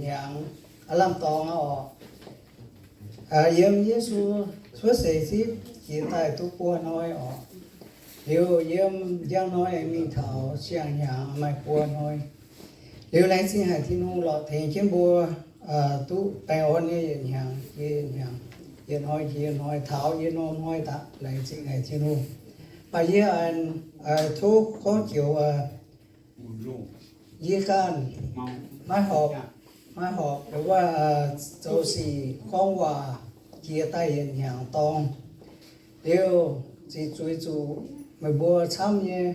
hnyangx, aav lamh dorngx aqv oc. Yiem Yesu cuotv seix zipv jiex daaih duqv buo hnoi oc. Liuz yiem njang hnoi aengx mingh taux siang-hnyangx maaih buo hnoi. Liuz laengz zingh haic Tin-Hungh lorqc tengx jienv mbuo duqv baengh orn nyei yietc hnyangx jiex yietc hnyangx, yietc hnoi jiex yietc hnoi, taux yietc norm hnoi daaih. Laengz zingh haic Tin-Hungh. Baac yie aengx tov gorngv joux, yie ganh maiv horpc, maiv horpc wuov zoux sic gorngv waac jiex daaih yietc hnyangx dorngx. Liuz ziqc zuiz zuqc meih mbuo camv nyei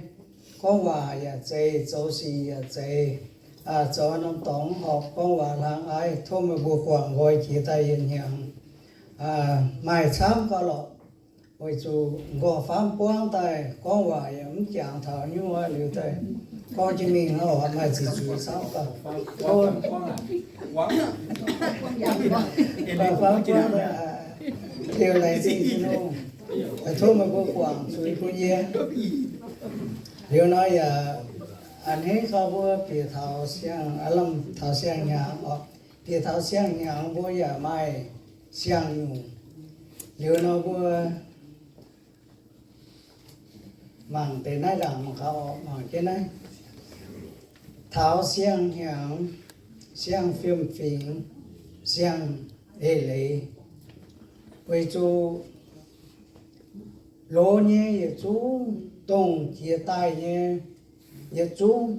gorngv waac yaac zeiz, zoux sic yaac zeiz, zoux norm dorngx horpc gorngv waac hlang aiv. Tov meih mbuo guangc nqoi jiex daaih yietc hnyangx maaih camv gauh lorqc. Weic zuqc nqorngv-famv buangv daaih gorngv waac yaac mv jangx taux nyungc aqv. Liuz daaih gorngv jienv mingh hnangv oc, maaih ziqc zuiz camv gauh. Nqorngv-famv buangv daaih, liuz laengz zingh Tin-Hungh, tov meih mbuo guangc zuiz bun yie. Liuz nor yaac a'hneiv gauh mbuo bieqc taux siang, aav lamh taux siang-hnyangx oc. Bieqc taux siang-hnyangx mbuo yaac maaih siang-nyungc. Liuz nor mbuo mangc deix naaiv ndaangc mangc gaax oc, mangc jienv naaiv. Taux siang-hnyangx, siang-fiem-fingx, siang-eix leiz, weic zuqc loz nyei yietc zungv, dongh jiex daaih nyei yietc zungv,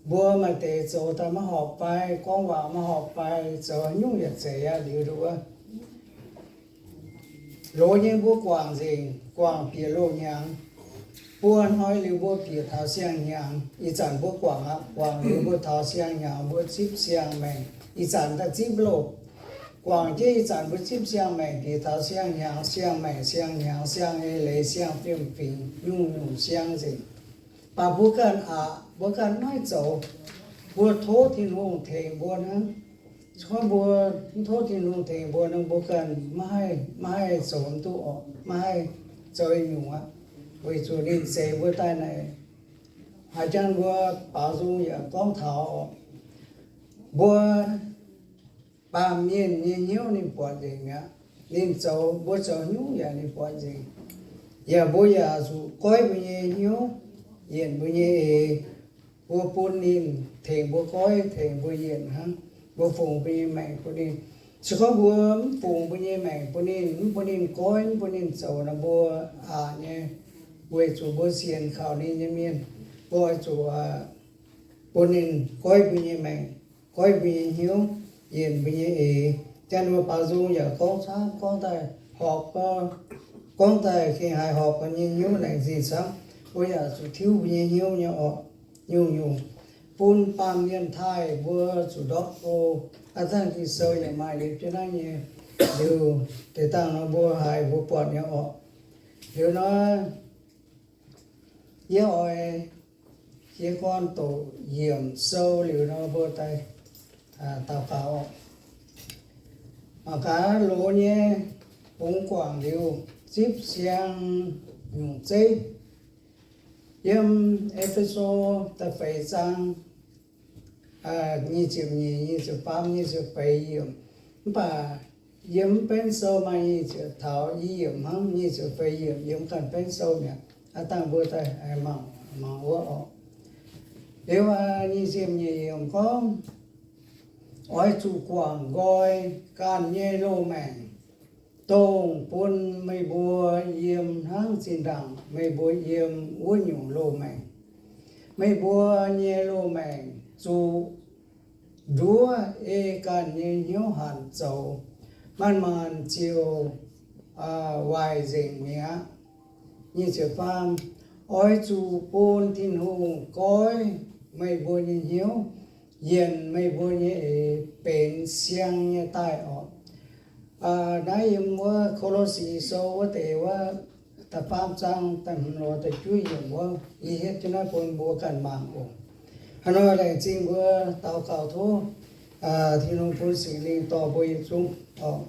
mbuo maaih deix zoux daaih maiv horpc fai gorngv waac maiv horpc fai zoux haaix nyungc yaac zeiz aqv. Liuz nduov loz nyei mbuo guangc nzengc, guangc bieqc loz-hnyangx. Buo hnoi liuz mbuo bieqc taux siang-hnyangx. Ih zanc mbuo guangc aqv. Guangc liuz mbuo taux siang-hnyangx, mbuo zipv siang-maengc. Ih zanc daaih zipv loz. Guangc jienv ih zanc mbuo zipv siang-maengc, bieqc taux siang-hnyangx, siang-maengc, siang-hnyangx, siang-eix leiz, siang-fiem-fingx, nyungc-nyungc siang nzengc. Baac mbuo ganh aqc, mbuo ganh maiv haih zoux. Mbuo tov Tin-Hungh tengx mbuo hnangv. Se gorngv mbuo mv tov Tin-Hungh tengx mbuo nor, mbuo ganh maiv haih, maiv haih zoux mv duqv oc, maiv haih zoux nyungc aqv. Weic zuqc ninh zeix mbuo daaih naaic, haaix zanc mbuo baaux nzung yaac gorngv taux oc, mbuo baamh mienh nyei hnyouv ninh buatc nzengc mi'aqv. Ninh zoux, mbuo zoux nyungc yaac ninh buatc nzengc. Yaac mbuo yaac zuqc goiv mbuo nyei hnyouv, yienc mbuo nyei eix. Mbuo bun ninh tengx mbuo goiv, tengx mbuo yienc hnangv. Mbuo fungx mbuo nyei maengc bun ninh. Se gorngv mbuo mv fungx mbuo nyei maengc bun ninh, mv bun ninh goiv, mv bun ninh zoux nor, mbuo aqc nyei. Weic zuqc mbuo sienx kaux ninh nyei mienh, mbuo oix zuqc bun ninh goiv mbuo nyei maengc, goiv mbuo nyei hnyouv, yienc mbuo nyei eix. Janx mbuo baaux nzung yaac gorngv camv, gorngv daaih horpc, gorngv daaih gengh haiz horpc gaax nyei hnyouv laengz zingh camv. Mbuo yaac zuqc tiuv mbuo nyei hnyouv nyei orqc. Nyungc-nyungc bun baamh mienh taaih mbuo zuqc ndortv go. Aav dangh Ging-Sou yaac maaih liuz jienv naaiv nyei. Liuz deix dangh nor mbuo haiz mbuo buatc nyei orqc. Liuz nor yie oix jiez gorn doqc yiemc sou liuz nor mbuo daaih daux gaux. Mangc gaax loz nyei bungx guangc liuz zipv siang nyungc zeiv. Yiem E^fe^so da'feix zaang nyic ziepc nyeic, nyic ziepc faam, nyic ziepc feix yiemc. Mv baac yiem mv benv sou maaih nyic ziepc taux i yiemc hnangv, nyic ziepc feix yiemc yiem ganh benv sou mi'aqv. Aav dangh mbuo daaih mangc, mangc wuov oc. Liuz nyic ziepc nyeic yiemc gorngv, oix zuqc guangc nqoi ganh nyei loz-maengc, dongh bun meih mbuo yiem hnangv zinh ndaangc meih mbuo yiem wuov nyungc loz-maengc. Meih mbuo nyei loz-maengc zuqc nduov ei ganh nyei hnyouv hanc zoux, maanc-maanc ziouc waaic nzengc mi'aqv. Nyic ziepc faam, oix zuqc bun Tin-Hungh goiv meih mbuo nyei hnyouv, yienc meih mbuo nyei eix benx siang nyei daaih orqc. Naaiv yiem wuov Ko^lo^si Sou wuov deix wuov da'faam zaang da'hmz lorz da'juov yiemc wuov, yie hietv jienv naaiv bun mbuo ganh mangc oc. Hnangv nor laengz zingh mbuo daux gaux tov Tin-Hungh bun Singx Lingh dorh mbuo yietc zungv oc.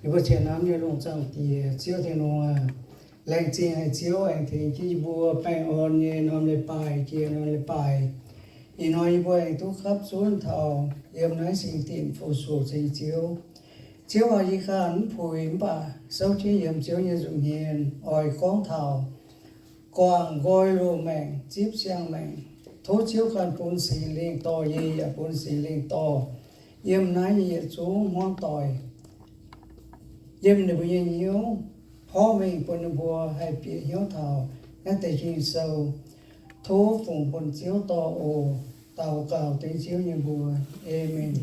Yie mbuo qiemx norm nyei lungh zaangc Diex, Ziouv Tin-Hungh aac, laengz zingh haic Ziouv aengx tengx jienv yie mbuo baengh orn nyei norm leiz-baaih jiex norm leiz-baaih. Ih hnoi yie mbuo aengx duqv gapv zunv taux yiem naaiv singx dinc fu-sux ceng Ziouv. Ziouv aah, yie ganh mv puix, mv baac souv jienv yiem Ziouv nyei nza'hmien oix gorngv taux guangc nqoi loz-maengc, zipv siang-maengc. Tov Ziouv ganh bun Singx Lingh dorh yie, yaac bun Singx Lingh dorh yiem naaiv nyei yietc zungv hmuangv doic, yiem ninh mbuo nyei hnyouv porv mengh bun ninh mbuo haih bieqc hnyouv taux naaiv deix Ging-Sou. Tov fungx bun Ziouv dorh oc. Daux gaux dengv Ziouv nyei mbuox. Aamen.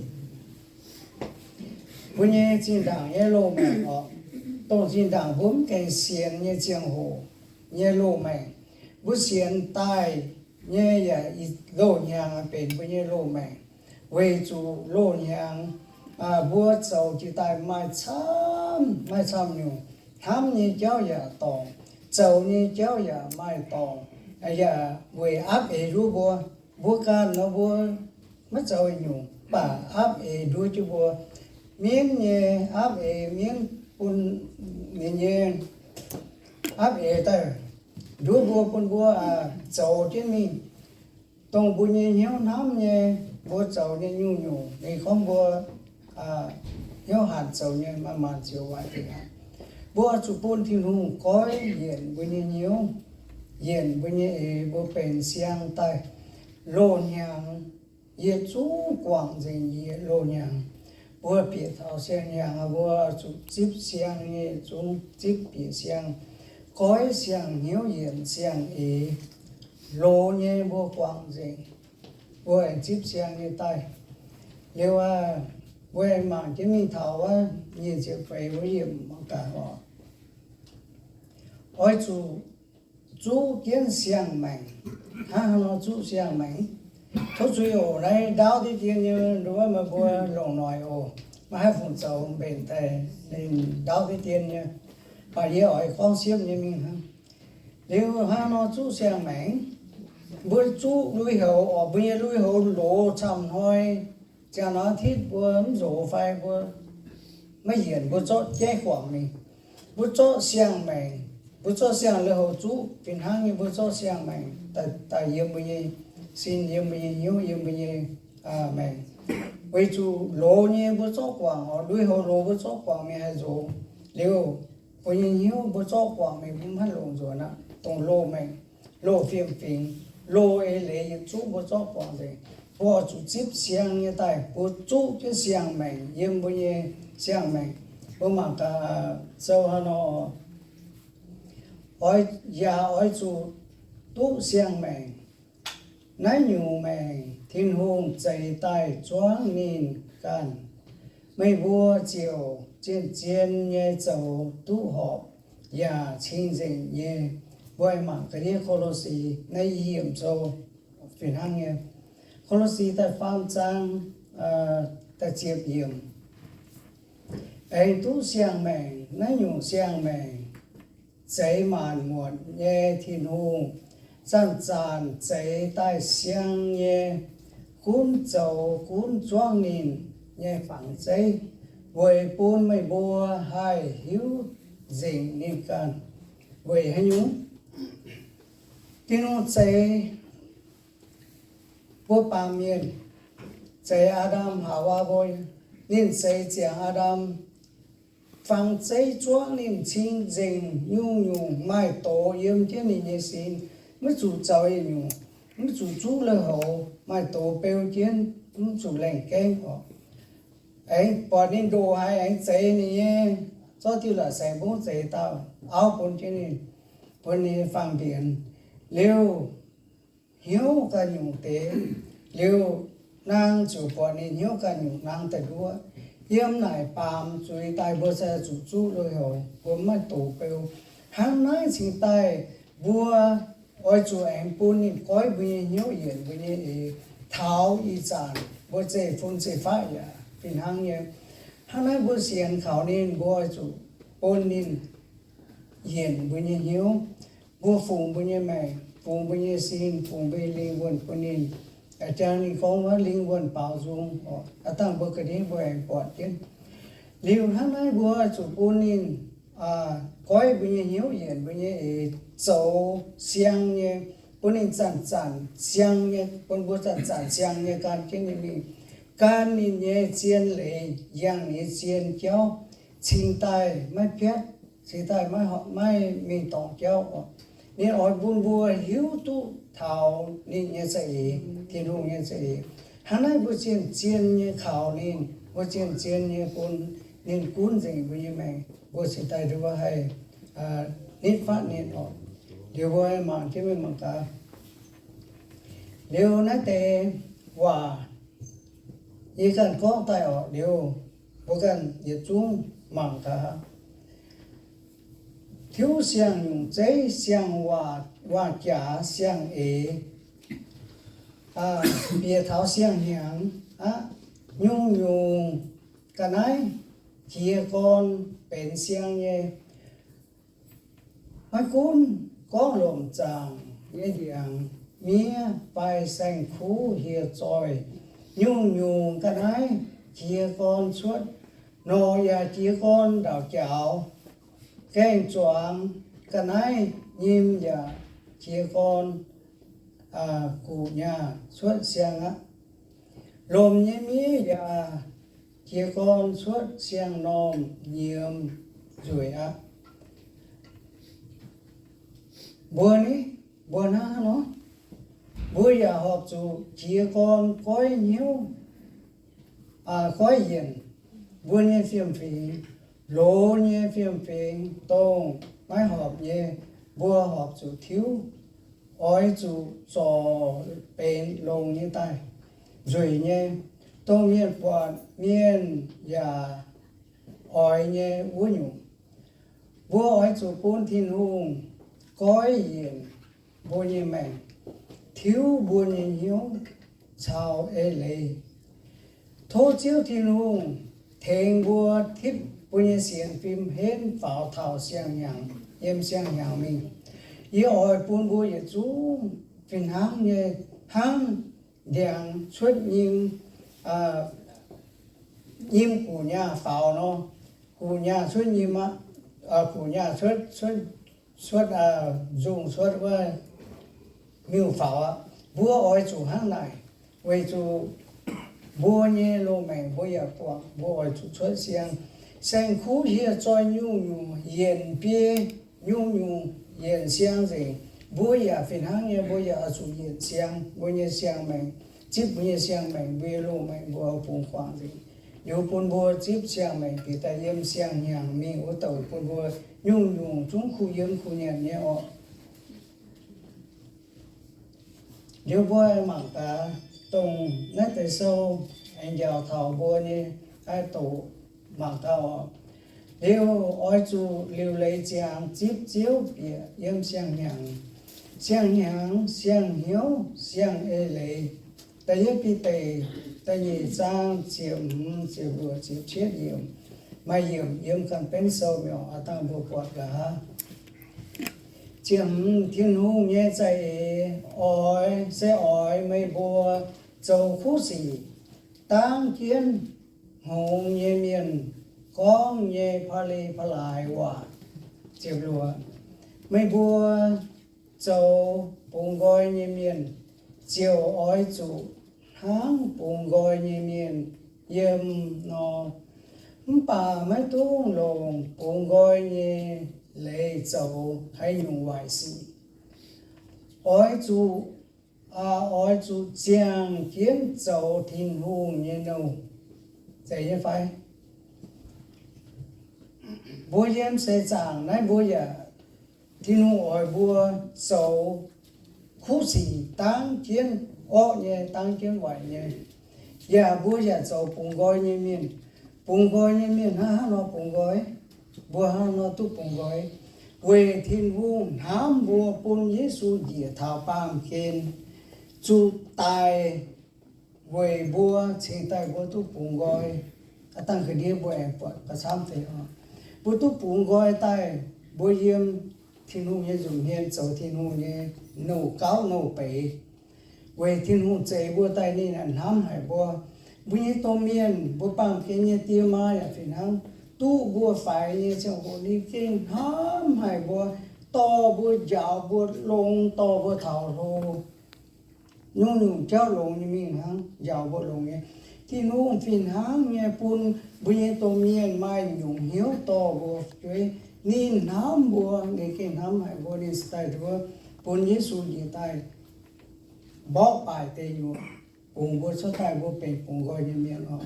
Mbuo nyei zinh ndaangc nyei loz-maengc oc, dongh zinh ndaangc mbuo mv gaengh sienx nyei ziangh hoc nyei loz-maengc, mbuo sienx daaih nyei yaac loz-hnyangx benx mbuo nyei loz-maengc. Weic zuqc loz-hnyangx mbuo zoux jiex daaih maaih camv, maaih camv nyungc. Hnamv nyei jauv yaac dorngc, zoux nyei jauv yaac maaih dorngc, yaac weic aapv eix nduov mbuo. Mbuo ganh nor mbuo maiv zoux nyungc, mv baac aapv eix nduov jienv mbuo. Mienv nyei aapv eix, mienv bun ninh nyei aapv eix daaih nduov mbuo, bun mbuo zoux jienv mingh dongh mbuo nyei hnyouv hnamv nyei. Mbuo zoux nyei nyungc-nyungc ninh gorngv mbuo hnyouv hanc zoux nyei, manc-manc ziouc waaic dingc aqv. Mbuo oix zuqc bun Tin-Hungh goiv yienc mbuo nyei hnyouv, yienc mbuo nyei eix, mbuo benx siang daaih. Loz-hnyangx yietc zungv guangc nzengc, yietc loz-hnyangx. Mbuo bieqc taux siang-hnyangx, mbuo zuqc zipv siang nyei, zungv zipv bieqc siang, goiv siang hnyouv yienc siang eix. Loz nyei mbuo guangc nzengc, mbuo aengx zipv siang nyei daaih. Liuz aqv, mbuo aengx mangc jienv mingh taux wuov nyic ziepc feix wuov yiemc mangc gaax oc. Oix zuqc zuqv jienv siang-maengc. Hnangv haaix nor zuqv siang-maengc? Tov zuiz oc, naaiv ndaauv deix dien nyei, nduov meih mbuo longc noic oc. Maiv haih fungc zoux mbenc daaih ninh ndaauv deix dien nyei. Baac yie oix gorngv siepv nyei mingh hnangv. Liuz hnangv haaix nor zuqv siang-maengc? Mbuo zuqv lui-houx oc, mbuo nyei lui-houx loz camv hnoi, ziangh norm อาทิตย์ mbuo mv nzox fai mbuo maiv yienc, mbuo zorqv jaiv guangc mingh. Mbuo zorqv siang-maengc, mbuo zorqv siang lui-houx zuqv fih hnangv nyei, mbuo zorqv siang-maengc daaih yiem mbuo nyei sin, yiem mbuo nyei hnyouv, yiem mbuo nyei maengc. Weic zuqc loz nyei mbuo zorqv guangc oc, lui-houx loz mbuo zorqv guangc mingh haih nzox. Liuz mbuo nyei hnyouv mbuo zorqv guangc mingh mv haih longc nzuonx aqv. Dongh loz-maengc, loz fiem-fingx, loz eix leiz yietc zungv mbuo zorqv guangc nzengc. Mbuo oix zuqc zipv siang nyei daaih, mbuo zuqv jienv siang-maengc yiem mbuo nyei siang-maengc. Mbuo mangc gaax sou haaix nor, oix, yaac oix zuqc duqv siang-maengc. Naaiv nyungc maengc Tin-Hungh zeix daaih zuangv ninh ganh. Meih mbuo ziouc zien-zien nyei zoux duqv horpc yaac cing-nzengc nyei. Mbuo mangc ga'ndiev Ko^lo^si naaiv i yiemc sou fih hnangv nyei. Ko^lo^si da'faam zaang da'ziepc yiemc. Aengx duqv siang-maengc, naaiv nyungc siang-maengc zeix maanc muotc nyei Tin-Hungh zanc-zanc zeix daaih siang nyei gunv zoux gunv zuangv ninh nyei fangx zeiv, weic bun meih mbuo haih hiuv nzengc ninh ganh. Weic haaix nyungc? Tin-Hungh zeix mbuo baamh mienh, zeix Aa^ndam Haawaa mbuo, ninh zeix ziangx Aa^ndam fangx zeiv zuangv ninh cing-nzengc, nyungc-nyungc maaih doz yiem jienv ninh nyei sin. Maiv zuqc zoux yietc nyungc, maiv zuqc zuqv lui-houx, maaih doz beu jienv, mv zuqc laengh gaengv oc. Aengx buatc ninh ndoqc haaix aengx zeix ninh nyei, zorqv diuh la'saengx mbungv zeix dauh auv bun jienv ninh, bun ninh nyei fangx mbienx. Liuz hnyouv ganh nyungc deix, liuz naang ziouc buatc ninh hnyouv ganh nyungc naang daaih nduov. Yiem naaic baamz zuiz daaih mbuo se zuqc zuqv lui-houx, mbuo maiv doz beu. Hnangv naaiv cingx daaih mbuo oix zuqc aengx bun ninh goiv mbuo nyei hnyouv yienc mbuo nyei eix, taux ih zanc mbuo zeiv-fun zeiv-faqv yaac fih hnangv nyei. Hnangv naaiv mbuo sienx kaux ninh, mbuo oix zuqc bun ninh yienc mbuo nyei hnyouv. Mbuo fungx mbuo nyei maengc, fungx mbuo nyei sin, fungx mbuo nyei lingh wuonh bun ninh. Jangx ninh gorngv wuov lingh wuonh baaux nzung, aa dangh mbuo ga'ndiev mbuo aengx buatc jienv. Liuz hnangv naaiv mbuo zuqc bun ninh goiv mbuo nyei hnyouv yienc mbuo nyei eix, zoux siang nyei, bun ninh zanc-zanc siang nyei, bun mbuo zanc-zanc siang nyei gan jienv ninh mingh, gan ninh nyei zien leiz, yangh ninh nyei zien jauv, cingx daaih maiv piatv, cingx daaih maiv, maiv mingh dorngc jauv oc. Ninh oix bun mbuo hiuv duqv taux ninh nyei za'eix, Tin-Hungh nyei za'eix. Hnangv naaiv mbuo zien zien nyei kaux ninh, mbuo zien zien nyei bun ninh gunv nzengc mbuo nyei maengc, mbuo cingx daaih nduov haih nitv fatv ninh oc. Liuz mbuo mangc jienv mingh mangc gaax. Liuz naaiv deix waac yie ganh gorngv daaih oc, liuz mbuo ganh yietc zungv mangc gaax. Tiuv siang-nyungc zeiv, siang-waac-jaax, siang-eix, bieqc taux siang-hnyangx aqv. Nyungc-nyungc ga'naaiv jiez gorn benx siang nyei. Maiv gunv gorngv lomc zaangc nyei ndiangx, miev fai saeng-kuv hieh zoih, nyungc-nyungc ga'naaiv jiez gorn cuotv. Norqc yaac jiez gorn ndau-jaux. Gaeng-zuangx ga'naaiv nyim yaac jiez gorn guqc nyaah cuotv siang aqv. Lomc nyei miev yaac jiez gorn cuotv siang-normh nyiemz nzueic aqv. Mbuo ni, mbuo hnangv nor, mbuo yaac horpc zuqc jiez gorn goiv hnyouv, goiv yienc mbuo nyei fiem-fingx. Loz nyei fiem-fingx dongh maiv horpc nyei, mbuo horpc zuqc tiuv. Oix zuqc zorc benx longx nyei daaih, nzueic nyei, dongh mienh buatc mienh yaac oix nyei wuov nyungc. Mbuo oix zuqc bun Tin-Hungh goiv yienc mbuo nyei maengc, tiuv mbuo nyei hnyouv caux eix leiz. Tov Ziouv Tin-Hungh tengx mbuo tipv mbuo nyei sienx fim henv faaux taux siang-hnyangx, yiem siang-hnyangx mingh. Yie oix bun mbuo yietc zungv fih hnangv nyei, hnangv ndiangx cuotv nyim, nyim guqc nyaah faaux nor, guqc nyaah cuotv nyim aqv, guqc nyaah cuotv, cuotv, cuotv nzungh cuotv wuov miuc faaux aqv. Mbuo oix zuqc hnangv naaic, weic zuqc mbuo nyei loz-maengc mbuo yaac buangh, mbuo oix zuqc cuotv siang. Saeng-kuv hieh zoih nyungc-nyungc yienc biei, nyungc-nyungc yienc siang nzengc. Mbuo yaac fih hnangv nyei, mbuo yaac oix zuqc yienc siang, mbuo nyei siang maengc, zipv mbuo nyei siang maengc, mbuo nyei loz-maengc mbuo bungx guangc nzengc. Liuz bun mbuo zipv siang maengc bieqc daaih yiem siang-hnyangx mingh wuov douc bun mbuo nyungc-nyungc zungv kuh yiem kuh nyanc nyei orqc. Liuz mbuo mangc gaax dongh naaiv deix sou aengx njaaux taux mbuo nyei, haih doqc mangc gaax oc. Liuz oix zuqc liuc leiz ziangx zipv Ziouv bieqc yiem siang-hnyangx, siang-hnyangx, siang-hnyouv, siang-eix leiz. Da'yietv Bide, da'nyeic zaang ziepc hmz, ziepc luoqc, ziepc cietv yiemc. Maaih yiemc yiem ganh benv sou mi'aqv, aa dangh mbuo buatc gaax. Ziepc hmz, Tin-Hungh nyei za'eix oix, se oix meih mbuo zoux kuv sic dangv jienv hngongx nyei mienh gorngv nyei pa'li pa'laaix waac. Ziepc luoqc, meih mbuo zoux bungx nqoi nyei mienh ziouc oix zuqc hnangv bungx nqoi nyei mienh yiem nor, mv baac maiv dungx longc bungx nqoi nyei leiz zoux haaix nyungc waaic sic. Oix zuqc, oix zuqc ziangh jienv zoux Tin-Hungh nyei nouh. Zeiz nyei fai? Mbuo yiem seix zaangc naaiv mbuo yaac, Tin-Hungh oix mbuo zoux kuv sic dangv jienv orqv nyei, dangv jienv waaic nyei. Yaac mbuo yaac zoux bungx nqoi nyei mienh. Bungx nqoi nyei mienh hnangv haaix nor bungx nqoi? Mbuo hnangv haaix nor duqv bungx nqoi? Weic Tin-Hungh hnamv mbuo bun Yesu njiec taux baamh gen zuqc daic weic mbuo cingx daaih mbuo duqv bungx nqoi. Aa dangh ga'ndiev mbuo aengx buatc ga'camv deix oc. Mbuo duqv bungx nqoi daaih, mbuo yiem Tin-Hungh nyei nza'hmien zoux Tin-Hungh nyei nouh gauv nouh beiz. Weic Tin-Hungh zeix mbuo daaih ninh hnamv haic mbuo. Mbuo nyei domh mienh, mbuo baamh gen nyei die maa yaac fih hnangv, duqv mbuo faix nyei ziangh hoc ninh gengh hnamv haic mbuo, dorh mbuo njaaux mbuo longx, dorh mbuo taux hlo. Nyungc-nyungc jauv longx nyei mingh hnangv, njaaux mbuo longx nyei. Tin-Hungh fih hnangv nyei bun mbuo nyei domh mienh maaih nyungc hnyouv dorh mbuo jueiv. Ninh hnamv mbuo, ninh gengh hnamv haic mbuo, ninh daaih nduov bun Yesu njiec daaih mborqv baaic deic nyuoqc, bungx mbuo cuotv daaih mbuo benx bungx nqoi nyei mienh oc.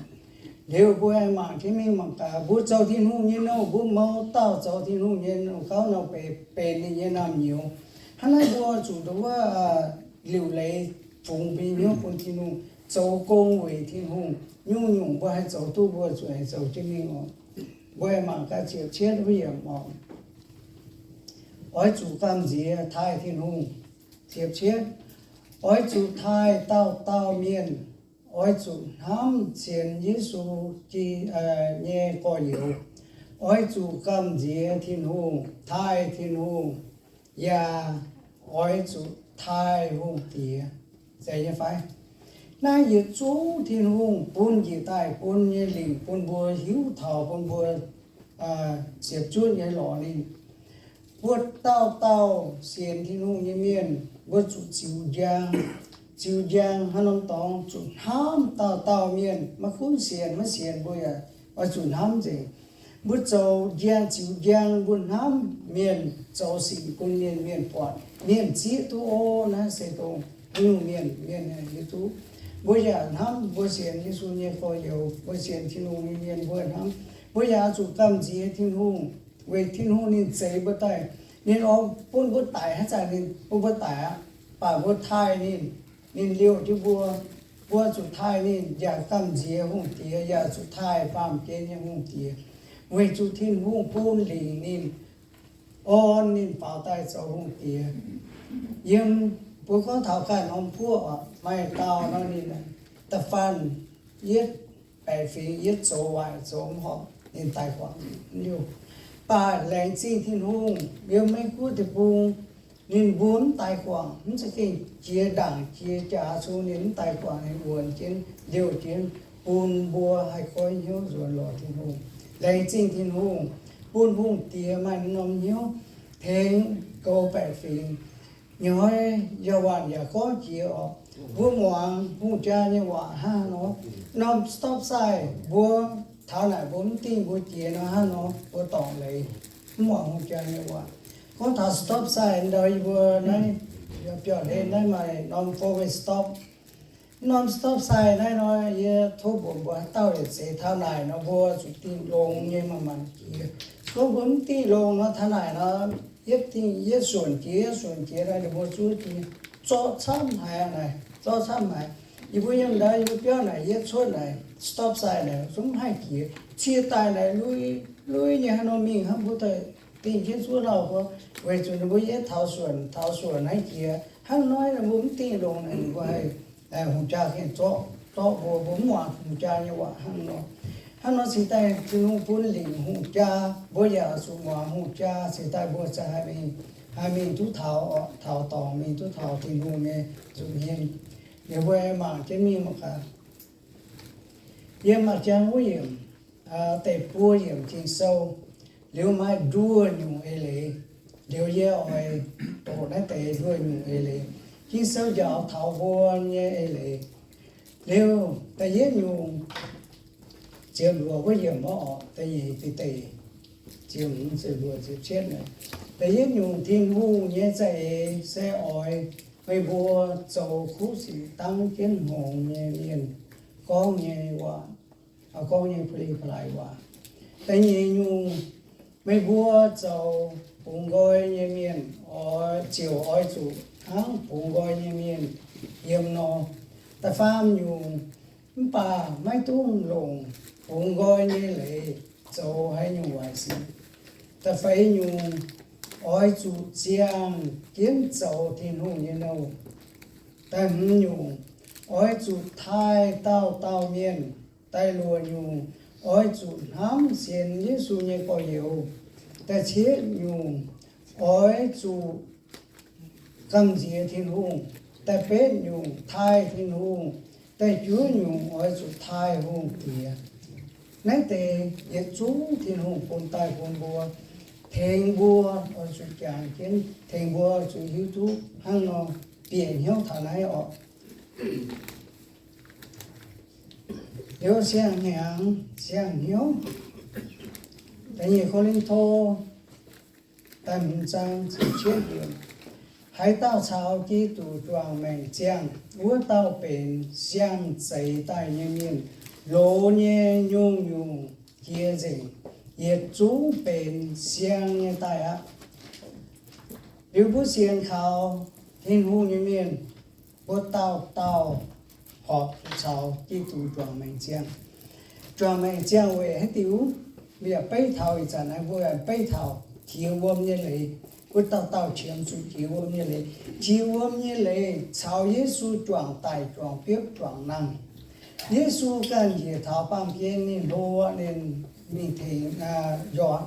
Liuz mbuo aengx mangc jienv mingh mangc gaax, mbuo zoux Tin-Hungh nyei nouh, mbuo mouz dauh zoux Tin-Hungh nyei nouh gauv nor benx, benx ninh nyei naamh nyouz. Hnangv naaiv mbuo zuqc nduov wuov liuc leiz fungx mbuo nyei hnyouv bun Tin-Hungh, zoux gong weic Tin-Hungh. Nyungc-nyungc mbuo haih zoux duqv, mbuo zuqc aengx zoux jienv mingh oc. Mbuo aengx mangc gaax ziepc cietv wuov yiemc oc. Oix zuqc gamh nziex taaih Tin-Hungh. Ziepc cietv, oix zuqc taaih dauh dauh mienh, oix zuqc hnamv sienx Yesu nyei gorx-youz, oix zuqc gamh nziex Tin-Hungh, taaih Tin-Hungh, yaac oix zuqc taaih hungh diex. Zeiz nyei fai? Naaiv yietc zungv Tin-Hungh bun njiec daaih bun nyei lingc bun mbuo hiuv taux, bun mbuo ziepc zuoqv nyei lorz ninh. Mbuo dauh dauh sienx Tin-Hungh nyei mienh, mbuo zuqc ziux njang. Ziux njang hnangv norm dorngx zuqc hnamv dauh dauh mienh, maiv gunv sienx maiv sienx mbuo yaac oix zuqc hnamv nzengc. Mbuo zoux njang ziux njang, mbuo hnamv mienh zoux sic bun mienh, mienh buatc, mienh zieqv duqv, o, naaiv se dongh haaix nyungc mienh, mienh hiuv duqv. Mbuo yaac hnamv mbuo sienx Yesu nyei gorx-youz, mbuo sienx Tin-Hungh nyei mienh, mbuo hnamv, mbuo yaac zuqc gamh nziex Tin-Hungh, weic Tin-Hungh ninh zeix mbuo daaih. Ninh oix bun mbuo daic haaix zanc ninh bun mbuo daic aqv, baac mbuo taaih ninh, ninh liouh jienv mbuo. Mbuo zuqc taaih ninh yaac gamh nziex hungh diex, yaac zuqc taaih baamh gen nyei hungh diex, weic zuqc Tin-Hungh bun lingc ninh, orn ninh faaux daaih zoux hungh diex. Yiem mbuo gorngv taux ganh norm guoqv oc, maaih dauh nor ninh da'faanh yietv baeqc fingx, yietv zoux waaic zoux mv horpc, ninh daic guangc liouh. Baac laengz zingh Tin-Hungh, yiem Meiv Guoqv deic-bung ninh mbuo mv daic guangc, mv za'gengh jiex ndaangc jiex jaax cun ninh mv daic guangc, ninh wuonx jienv liouh jienv, bun mbuo haih goiv hnyouv nzuonx lorz Tin-Hungh. Laengz zingh Tin-Hungh bun hungh diex maaih norm hnyouv tengx goux baeqc fingx. Nyoih yaac waanc yaac gorngv jiex oc. Mbuo muangx hungh jaa nyei waac hnangv nor, norm stop sign mbuo taux naaic mbuo mv dingh mbuo jiex nor hnangv nor mbuo dorngc leiz, mv muangx hungh jaa nyei waac. Gorngv taux stop sign ndau yie mbuo naaiv biauv-hlen naaiv maaih norm four way stop. Norm stop sign naaiv nor, yie tov mbuox mbuo haaix dauh yietc seix taux naaic nor mbuo zuqc dingh longx nyei manc-manc jiex. Gorngv mbuo mv dingh longx nor taux naaic nor, yietv dingh yietv suonc jiex, yietv suonc jiex nor ninh mbuo zuqv dingh zorqv camv haic aqv naaic, zorqv camv haic. Yie mbuo yiem ndau yie mbuo biauv naaic yietv cuotv naaic stop sign naaic zungv mv haih jiex. Cie daaih naaic lui, lui nyei hnangv nor mingh hnangv mbuo daaih dingh jienv zuov lauh mbuo, weic zuqc ninh mbuo yietv taux suonc, taux suonc naaiv jiex. Hnangv naaiv nor mbuo mv dingh longx naaic ninh mbuo haih hungh jaa gengh zorqv, zorqv mbuo, mbuo mv muangx hungh jaa nyei waac hnangv nor. Hnangv nor cingx daaih Tin-Hungh bun lingc hungh jaa, mbuo yaac zuqc muangx hungh jaa cingx daaih mbuo za'gengh haih mingh, haih mingh duqv taux, taux dorngx mingh duqv taux Tin-Hungh nyei nza'hmien. Liuz mbuo mangc jienv mingh mangc gaax. Yiem maaih jangx wuov yiemc, deic-buo yiemc Ging-Sou, liuz maaih nduoh nyungc eix leiz. Liuz yie oix doqc naaiv deix nduoh nyungc eix leiz. Ging-Sou njaaux taux mbuo nyei eix leiz. Liuz da'yietv nyungc, ziepc luoqc wuov yiemc orqc, da'nyeic Bide ziepc hmz, ziepc luoqc, ziepc cietv. Da'yietv nyungc, Tin-Hungh nyei za'eix se oix meih mbuo zoux kuv sic dangv jienv hngongx nyei mienh gorngv nyei waac, gorngv nyei pa'li pa'laaix waac. Da'nyeic nyungc, meih mbuo zoux bungx nqoi nyei mienh oix, ziouc oix zuqc hnangv bungx nqoi nyei mienh yiem nor. Da'faam nyungc, mv baac maiv dungx longc bungx nqoi nyei leiz zoux haaix nyungc waaic sic. Da'feix nyungc, oix zuqc ziangh jienv zoux Tin-Hungh nyei nouh. Da'hmz nyungc, oix zuqc taaih dauh dauh mienh. Da'luoqc nyungc, oix zuqc hnamv sienx Yesu nyei gorx-youz. Da'cietv nyungc, oix zuqc gamh nziex Tin-Hungh. Da'betv nyungc, taaih Tin-Hungh. Da'juov nyungc, oix zuqc taaih hungh diex. Naaiv deix yietc zungv Tin-Hungh bun daaih bun mbuo. tengx mbuo oix zuqc jangx jienv, tengx mbuo zuqc hiuv duqv hnangv nor bieqc hnyouv taux naaiv orqc. Liuz siang-hnyangx siang-hnyouv, Ko^lin^to da'hmz zaang ziepc cietv yiemc, haaix dauh caux Giduc juangc maengc ziangh, wuov dauh benx siang-zeix daaih nyei mienh. Loz nyei nyungc-nyungc jiex nzengc, yietc zungv benx siang nyei daaih aqv. Liuz mbuo sienx kaux Tin-Hungh nyei mienh, mbuo dauh dauh horpc zuqc caux Giduc juangc maengc ziangh. Juangc maengc ziangh weic haaix diuc? Mbuo yaac beiv taux ih zanc naaiv, mbuo yaac beiv taux jiex wuom nyei leiz. Mbuo dauh dauh qiemx zuqc jiex wuom nyei leiz. Jiex wuom nyei leiz caux Yesu juangc daic, juangc biopv, juangc nangh. Yesu ganh njiec taux baamh gen, ninh hlo, ninh mingh tengx,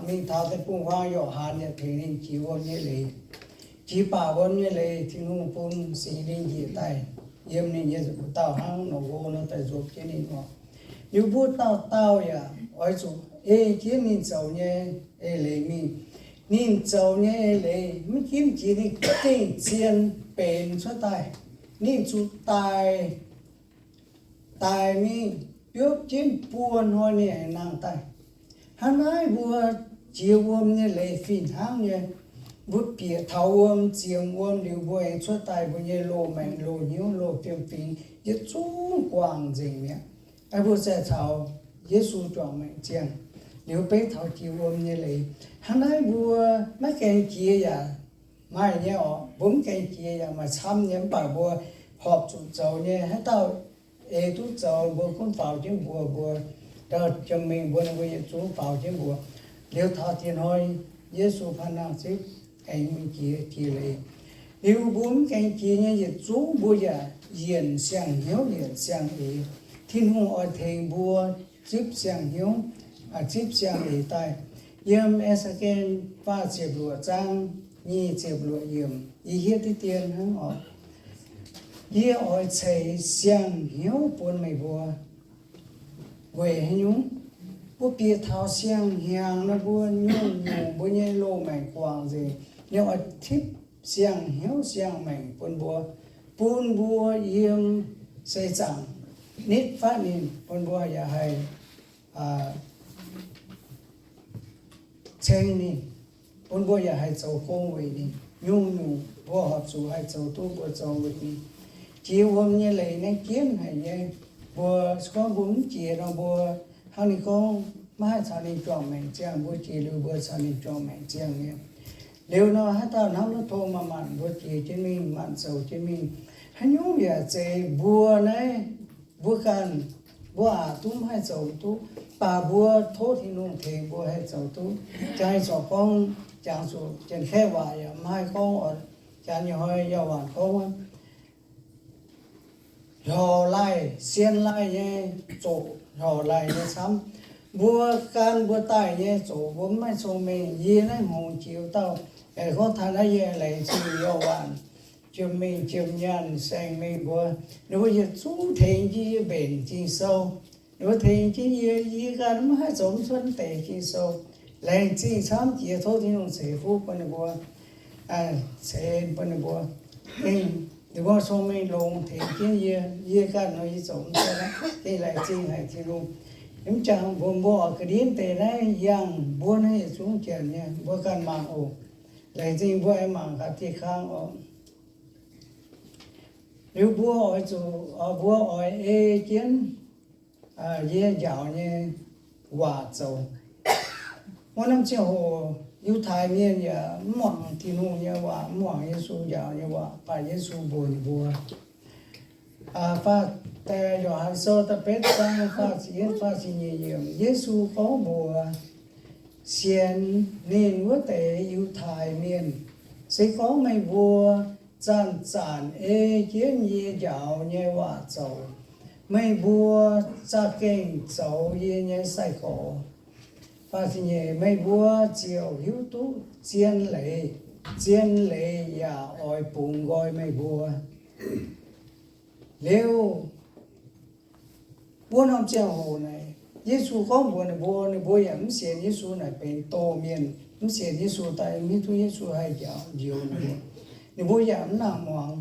mingh taux deic-bung-huaang, Yo^han yaac tengx ninh jiex wuom nyei leiz. Jiex baac wuom nyei leiz, Tin-Hungh bun Singx Lingh njiec daaih yiem ninh nyei dauh hnangv norqc nqo nor daaih nzopv jienv ninh oc. Liuz mbuo dauh dauh yaac oix zuqc ei jienv ninh zoux nyei eix leiz mingh. Ninh zoux nyei eix leiz maiv ginv jiex, ninh gengh zien benx cuotv daaih. Ninh zuqc daic, daic mingh biopv jienv buo hnoi ninh aengx nangh daaih. Hnangv naaiv mbuo jiex wuom nyei leiz fih hnangv nyei. Mbuo bieqc taux wuom, ziemx wuom liuz mbuo aengx cuotv daaih, mbuo nyei loz-maengc, loz-hnyouv, loz-fiem-fingx yietc zungv guangc nzengc mi'aqv. Aa, mbuo zaah caux Yesu juangc maengc ziangh, liuz beiv taux jiex wuom nyei leiz. Hnangv naaiv mbuo maiv gaengh jiex yaac maaih nyei oc. Mbuo mv gaengh jiex yaac maaih camv nyei, mv baac mbuo horpc zuqc zoux nyei. Haaix dauh eix duqv zoux, mbuo gunv faaux jienv mbuox mbuo. Dauh jiem-mingh mbuo, ninh mbuo yietc zungv faaux jienv mbuox. Liuz taux diex hnoi Yesu paan nangh zipv, aengx mingh jiex jiex leiz. Liuz mbuo mv gaengh jiex nyei yietc zungv mbuo yaac yienc siang-hnyouv yienc siang-eix. Tin-Hungh oix tengx mbuo zipv siang-hnyouv, zipv siang-eix daaih. Yiem E^se^ken faah ziepc luoqc zaang nyic ziepc luoqc yiemc, yie hietv diqv dien hnangv oc. Yie oix ceix siang-hnyouv bun meih mbuo. Weic haaix nyungc? Mbuo bieqc taux siang-hnyangx nor, mbuo nyungc-nyungc mbuo nyei loz-maengc guangc nzengc. Ninh oix tipv siang-hnyouv siang-maengc bun mbuo, bun mbuo yiem seix zaangc nitv fatv ninh, bun mbuo yaac haih ceng ninh, bun mbuo yaac haih zoux gong weic ninh. Nyungc-nyungc mbuo horpc zuqc haih zoux duqv, mbuo zoux weic ninh. Jiex wuom nyei leiz naaiv jienv haic nyei. Mbuo gorngv mbuo mv jiex nor, mbuo hnangv ninh gorngv maiv haih caux ninh juangc maengc ziangh. Mbuo jiex liuz mbuo caux ninh juangc maengc ziangh nyei. Liuz nor haaix dauh hnamv duqv tong manc-manc mbuo jiex jienv mingh, manc zoux jienv mingh. Haaix nyungc yaac zeiz mbuo naaiv, mbuo ganh, mbuo aqc duqv mv haih zoux duqv, baac mbuo tov Tin-Hungh tengx mbuo haih zoux duqv. Jangx corc gorngv, jangx zuqc Janx-Kaeqv waac yaac mv haih gorngv oc. Janx nyei hnoi yauh waanc gorngv, hlorx laih, sien laih nyei zoqc, hlorx laih nyei camv. Mbuo gan mbuo daaih nyei zoqc mbuo mv maaih cong-mengh. Yie naaiv hngongx jiex dauh, aengx gorngv taux naaiv yie laengz zingh yauh waanc, jiem-mingh jiem-nyaanh saeng-mengh mbuo. Ninh mbuo yietc zungv tengx jienv yie mbenc Ging-Sou. Ninh mbuo tengx jienv yie, yie ganh mv haih zoux mv cuotv deix Ging-Sou. Laengz zingh camv jiex, tov Tin-Hungh ceix fuqv bun ninh mbuo, ceix bun ninh mbuo. Ninh, ninh mbuo cong-mengh longx tengx jienv yie, yie ganh nor yie zoux mv cuotv aqv. Gengh laengz zingh haic Tin-Hungh. Mv jangx mbuo, mbuo oix ga'ndiev deix naaiv yangh mbuo naaiv yietc zungv Janx nyei, mbuo ganh mangc oc. Laengz zingh mbuo aengx mangc gaax dieh kang oc. Liuz mbuo oix zuqc, mbuo oix ei jienv yie njaaux nyei waac zoux. Wuov norm ziangh hoc Yiutai Mienh yaac mv muangx Tin-Hungh nyei waac, mv muangx Yesu njaaux nyei waac, baac Yesu mbuox ninh mbuo, Yo^han Sou da'betv zaang faah ziepc yietv, faah ziepc nyeic yiemc, Yesu gorngv mbuox sienx ninh wuov deix Yiutai Mienh, Se gorngv meih mbuo zanc-zanc ei jienv yie njaaux nyei waac zoux, meih mbuo za'gengh zoux yie nyei sai-gorx. Meih mbuo ziouc hiuv duqv zien leiz, zien leiz yaac oix bungx nqoi meih mbuo. Liuz, wuov norm ziangh hoc naaic, Yesu gorngv mbuox ninh mbuo, ninh mbuo yaac mv sienx Yesu naaic benx doh mienh. mv sienx Yesu daaih, mv hiuv duqv Yesu haih njaaux njoux ninh mbuo. Ninh mbuo yaac mv nangc muangx.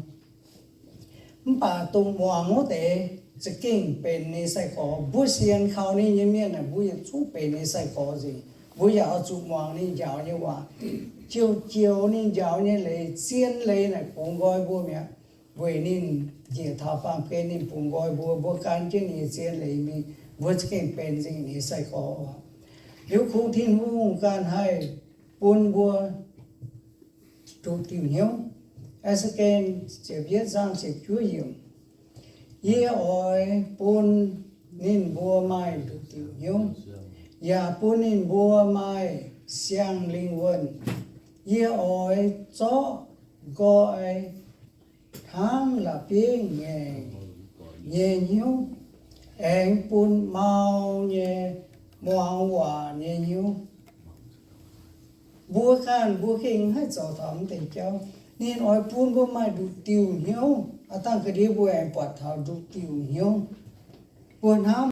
Mv baac dongh muangx wuov deix za'gengh benx ninh sai-gorx. Mbuo sienx kaux ninh nyei mienh naaic, mbuo yietc zungv benx ninh sai-gorx nzengc. Mbuo yaac oix zuqc muangx ninh njaaux nyei waac, joux joux ninh njaaux nyei leiz, zien leiz naaic bungx nqoi mbuo mi'aqv. Weic ninh njiec taux baamh gen, ninh bungx nqoi mbuo, mbuo gan jienv ninh nyei zien leiz mingh, mbuo za'gengh benx nzengc ninh nyei sai-gorx. Liuz kungx Tin-Hungh ganh haih bun mbuo nduqc diuh hnyouv. E^se^ken ziepc yietv zaang ziepc juov yiemc, Yie oix bun ninh mbuo maaih nduqc diuh hnyouv, yaac bun ninh mbuo maaih siang-lingh wuonh. Yie oix zorqv nqoi hnangv la'bieiv ngaengc nyei hnyouv, aengx bun mau nyei muangx waac nyei hnyouv. Mbuo ganh mbuo gengh haih zoux taux mv deix jauv. Ninh oix bun mbuo maaih nduqc diuh hnyouv. Aav dangh ga'ndiev mbuo aengx buatc taux nduqc diuh hnyouv. Mbuo hnamv